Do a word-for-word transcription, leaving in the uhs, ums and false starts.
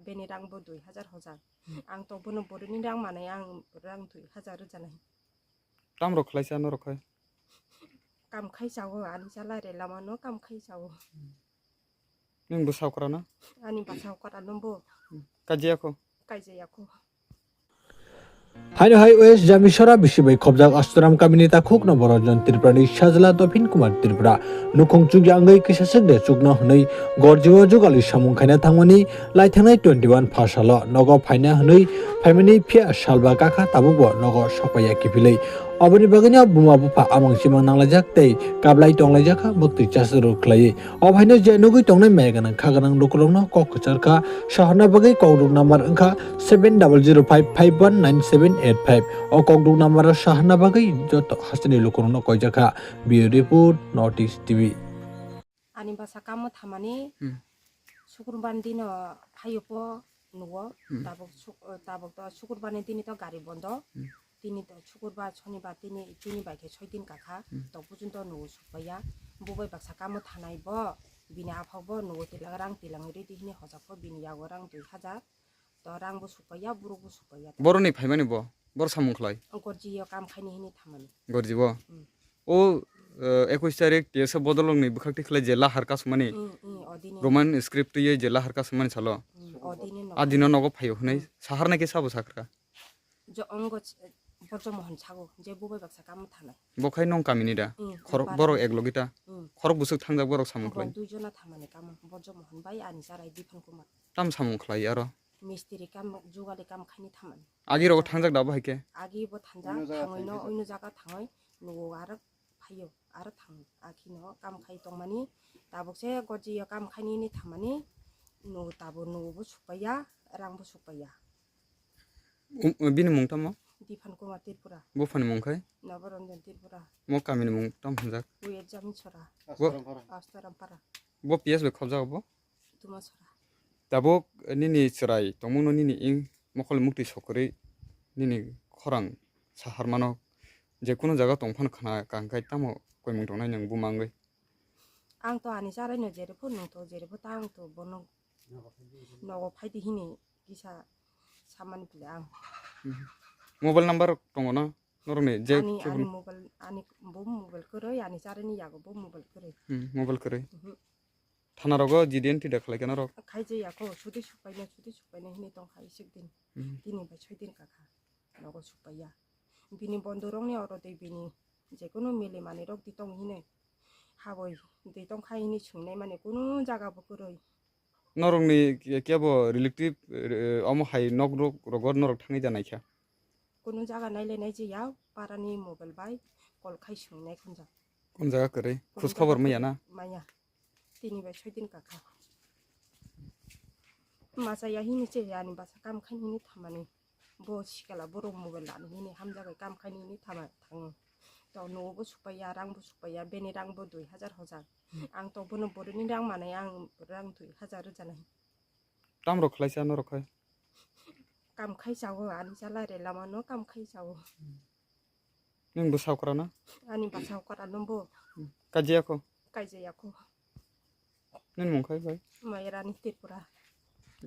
Bini rang bo dui hajar hojak. Ang to bono boroni rang manai, ang rang dui hajar rwjanai. Tam rok khlaisa norok khai? Kam khai chao, ani chalai re lama no kam khai chao. Nini bwsa okra na? Ani bwsa okra no bo. Kaijaya kho? Kaijaya kho. Haino hai West Jamisora bisi bai khobjak Astoram kamini takhukno Boronjon Tripurani sajla Dophin Kumar Tripura nukhung chukya wngwi kisa swk de chukno hwnwi gorjio jugali samung khaina thangmani laithangnai twenty one pha salo nogo phaina hwnwi phaimani phiya salba kakha tabukbo nogo sokpaiya kiphilwi. Oboni bagwino buma bupha amang chimang nanglaijak tei kablai tonglaijak kha bwktwi chasuru khlaiwi. Obo haino je nugwi tongnai maya gwnang kha gwnang lukurokno kok kwchar kha, saharna bagwi kokduk number wngkha seven double zero five five one nine seven eight five. O kokduk number o saharna bagwi joto hasteni lukurokno koijak kha. Bureau Report, North East T V. Ani bwsa kamo thamani Hmm. Sukurbar dino phaio po nugo. Hmm. Tabuk suk-, tabuk to Sukurbar ni dini to gari bondo. Hmm. Tini to Sukurbar, Shonibar, tini, tini bai khe soi din kakha. Hmm. To bujun to nugo sukpaiya. Bubai baksa kamo thanai bo, bini aphak bo nugo tilang rang tilang ridi hini hojak pho bini yago rang dui hajar. To rang bo sukpaiya, buruk bo sukpaiya. Boroni phaimani bo, bor samung khlai. Gorjio kam khaini hini thamani. Gorji bo. Hmm. O, eh, ekush tarik T S F bodolokni bwkhak tikhlai je lahar kasumani. Hmm, hmm, odini. Roman script twiwi je lahar kasumani salo. Hmm, odini no. A dino nogo phaio hwnwi Hmm. Sahar naki sabo sakrka. Jo ongo ch-, Borjo Mohon sago, je bubai baksa kamo thanai. Bo khai nong kamini da? Hmm, Khorok para. Borok ek logi ta? Hmm. Khorok bwswk thangjak borok samung Bo khlai? Dui jona thamani kamo, Borjo Mohon bai ani charai Diphan Kumar. Tam samung khlai aro? Mistiri kam, jugali kam khaini thamani. Agi rogo thangjak da bo hai khe? Agi bo thangjak, Ono jaga thangwi no, thangwi oino jaga thangwi, nugo aro phaio, aro thang, akhino kam khai tongmani. Tabuk se gorjio kam khaini ni thamani, nugo tabo nugo bo sukpaiya, rang bo sukpaiya. Um, bini mung tamo? Diphan Kumar Tripura. Buphani mung khai? Noboranjan Tripura. Mo kamini mung tam hwnjak? West Jamisora. Bo Astaram Para. Astaram Para. Bo P S bai khobjak bo? Tumasora. Tabuk nini chwrai tongmungno nini ing mokol mukti sokorwi nini khorang saharmano je kunu jaga tong phano khna kang khai tamo koimung tongnai nwng buma wngwi? Ang to ani charai no jerepho nwng to jerepho ta ang to bono nogo phaidi hini kisa samani pili ang. Mhm. Mobile number rok tongo na norokni je ani, ani mobile ani bo mobile kwrwi ani charai ni yago bo mobile kwrwi. Hmm, mobile kwrwi. Mhm. Thana rogo G D N T da khlai khe norok? Khaijaya kho, sudi sukpaina, sudi sukpaina hini tongkha isik din. Hmm. Tini bai soi din kakha. Nogo sukpaiya. Bini bondorokni oro tei bini jekunu mili manwirok di tong hini. Haboi di tongkha hini swingnai mani kunu jaga bo kwrwi. Norokni ke-, kebo relative, eh, omo hai nok rok rogo norok thangwi da naikha? Kunu jaga nailai nai je ya, parani mobile bai call khai swingnai khunjak. Kun jaga kwrwi? Kunu khus khobor jaga maya na? Maya. Tini bai soi din kakha. Masa ya hini che yani basa kam khai hini thamani. Bo sikala borok mobile lani hini hamjagai kam khai hini thama thango. To nugo bo sukpaiya, rang bo sukpaiya, beni rang bo dui hajar hojak. Ang to bono boroni rang manai, ang rang dui hajar rwjanai. Tam rok khlaisa norok khai? Kam khai chao, ani chala re lama no kam khai chao. Nini bwsa okra na? Ani bwsa okra no bo. Kaijaya kho? Kaijaya kho. Nini mung khai bai? Mayarani Tripura.